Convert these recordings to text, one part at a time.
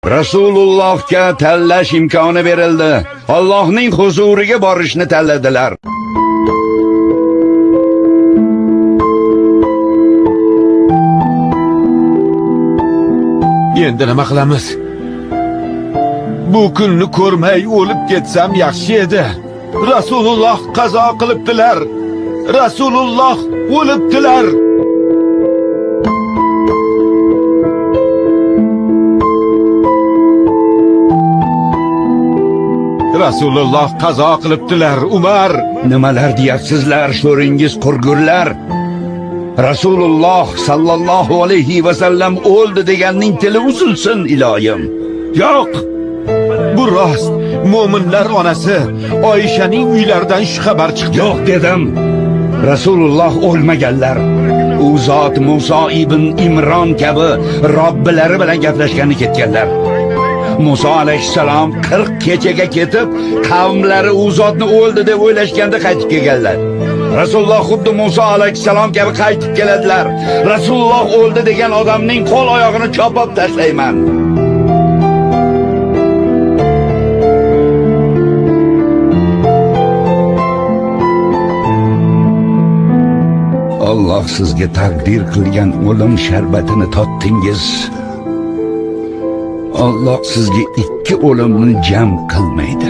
Rasulullohga tanlash imkoni berildi. Allohning huzuriga borishni tanladilar. Endi nima qilamiz? Bu kunni ko'rmay o'lib ketsam yaxshi edi. Rasululloh qazo qilibdilar. Rasululloh o'libdilar. Rasululloh qazo qilibdilar, Umar. Nimalar deyapsizlar, sho'ringiz qurgurlar? Rasululloh sallallohu alayhi va sallam o'ldi deganning tili uzilsin iloyim. Yo'q. Bu rost. Mo'minlar onasi Oyshaning uylaridan shu xabar chiqdi. Yo'q dedim. Rasululloh o'lmaganlar. U zot Muso ibn Imron kabi Robbilari bilan gaplashgani ketganlar. Muso alayhissalom 40 kechaga ketib, qavmlari u zotni o'ldi deb o'ylashganda qaytib kelganlar. Rasululloh xuddi Muso alayhissalom kabi qaytib keladilar. Rasululloh o'ldi degan odamning qo'l oyog'ini chopib tashlayman. Alloh sizga taqdir qilgan o'lim sharbatini totdingiz. Alloh sizga ikki o'limni jam qilmaydi.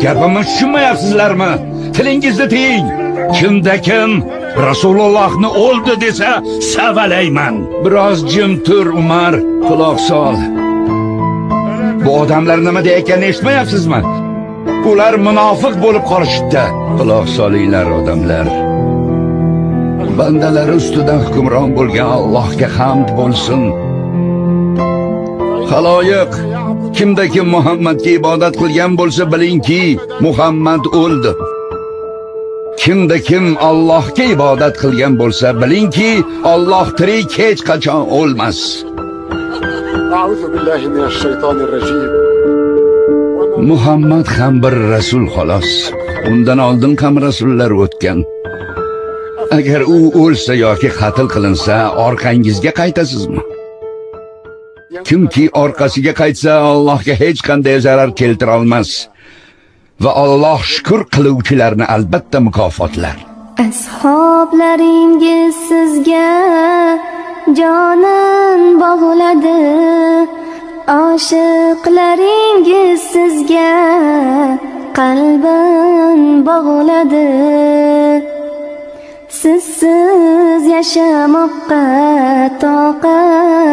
Gapimni tushunmayapsizlarmi? Tilingizni tiying. Kimda kim Rasulullohni o'ldi desa, savalayman. Biroz jim tur, Umar, quloq sol. Bu odamlar nima deyayotganini eshitmayapsizmi? Ular munofiq bo'lib qolishibdi. Quloq solinglar odamlar. Bandalari ustidan hukmron bo'lgan Allohga hamd bo'lsin. Xaloyiq, kimda kim Muhammadga ibodat qilgan bo'lsa, bilingki, Muhammad o'ldi. Kimda kim Allohga ibodat qilgan bo'lsa, bilingki, Alloh tirik, hech qachon o'lmas. أعوذ بالله من الشيطان الرجيم. Muhammad ham bir rasul xolos. Undan oldin ham rasullar o'tgan. Agar u o'lsa yoki qatl qilinsa, orqangizga qaytasizmi? Kimki orqasiga qaytsa, Allohga hech qanday zarar keltira olmas. Va Alloh shukr qiluvchilarni albatta mukofotlar. Ashoblaringiz sizga jonin bog'ladi, oshiqlaringiz sizga qalbin bog'ladi. Sizsiz yashamoqqa toqat